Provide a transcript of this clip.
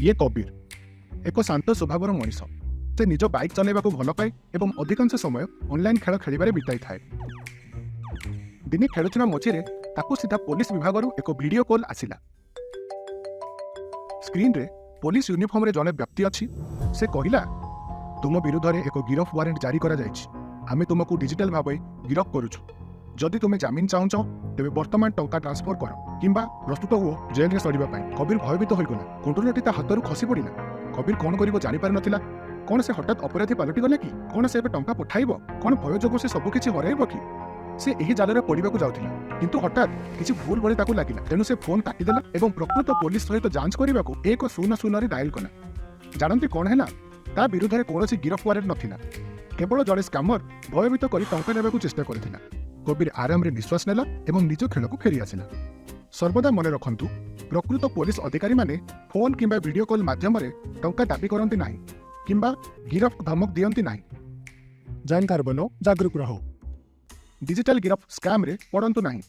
ଇଏ କବୀର, ଏକ ଶାନ୍ତ ସ୍ୱଭାବର ମଣିଷ। ସେ ନିଜ ବାଇକ୍ ଚଲାଇବାକୁ ଭଲ ପାଏ ଏବଂ ଅଧିକାଂଶ ସମୟ ଅନଲାଇନ୍ ଖେଳ ଖେଳିବାରେ ବିତାଇଥାଏ। ଦିନେ ଖେଳୁଥିବା ମଝିରେ ତାକୁ ସିଧା ପୋଲିସ ବିଭାଗରୁ ଏକ ଭିଡ଼ିଓ କଲ୍ ଆସିଲା। ସ୍କ୍ରିନ୍ରେ ପୋଲିସ ୟୁନିଫର୍ମରେ ଜଣେ ବ୍ୟକ୍ତି ଅଛି। ସେ କହିଲା, "ତୁମ ବିରୁଦ୍ଧରେ ଏକ ଗିରଫ ୱାରେଣ୍ଟ ଜାରି କରାଯାଇଛି। ଆମେ ତୁମକୁ ଡିଜିଟାଲ ଭାବେ ଗିରଫ କରୁଛୁ। ଯଦି ତୁମେ ଜାମିନ ଚାହୁଁଛ, ତେବେ ବର୍ତ୍ତମାନ ଟଙ୍କା ଟ୍ରାନ୍ସଫର କର କିମ୍ବା ପ୍ରସ୍ତୁତ ହୁଅ ଜେଲରେ ସଡ଼ିବା ପାଇଁ।" କବୀର ଭୟଭୀତ ହୋଇଗଲା। କଣ୍ଟ୍ରୋଲରଟି ତା ହାତରୁ ଖସି ପଡ଼ିଲା। କବୀର କ'ଣ କରିବ ଜାଣିପାରିନଥିଲା। କ'ଣ ସେ ହଠାତ୍ ଅପରାଧୀ ପାଲଟିଗଲା କି? କ'ଣ ସେ ଏବେ ଟଙ୍କା ପଠାଇବ? କ'ଣ ଭୟ ଯୋଗୁଁ ସେ ସବୁ କିଛି ହରାଇବ କି? ସେ ଏହି ଜାଲରେ ପଡ଼ିବାକୁ ଯାଉଥିଲା, କିନ୍ତୁ ହଠାତ୍ କିଛି ଭୁଲ ଭଳି ତାକୁ ଲାଗିଲା। ତେଣୁ ସେ ଫୋନ୍ କାଟିଦେଲା ଏବଂ ପ୍ରକୃତ ପୋଲିସ ସହିତ ଯାଞ୍ଚ କରିବାକୁ 100ରେ ଡାଏଲ କଲା। ଜାଣନ୍ତି କ'ଣ ହେଲା? ତା ବିରୁଦ୍ଧରେ କୌଣସି ଗିରଫ ୱାରେଣ୍ଟ ନଥିଲା। କେବଳ ଜଣେ ସ୍କାମର ଭୟଭୀତ କରି ଟଙ୍କା ନେବାକୁ ଚେଷ୍ଟା କରିଥିଲା। କବୀର ଆରାମରେ ନିଶ୍ୱାସ ନେଲା ଏବଂ ନିଜ ଖେଳକୁ ଫେରି ଆସିଲା। ସର୍ବଦା ମନେ ରଖନ୍ତୁ, ପ୍ରକୃତ ପୋଲିସ ଅଧିକାରୀମାନେ ଫୋନ୍ କିମ୍ବା ଭିଡ଼ିଓ କଲ୍ ମାଧ୍ୟମରେ ଟଙ୍କା ଦାବି କରନ୍ତି ନାହିଁ କିମ୍ବା ଗିରଫ ଧମକ ଦିଅନ୍ତି ନାହିଁ। जानकार बनो, जागरूक रहो। ଡିଜିଟାଲ ଗିରଫ ସ୍କାମରେ ପଡ଼ନ୍ତୁ ନାହିଁ।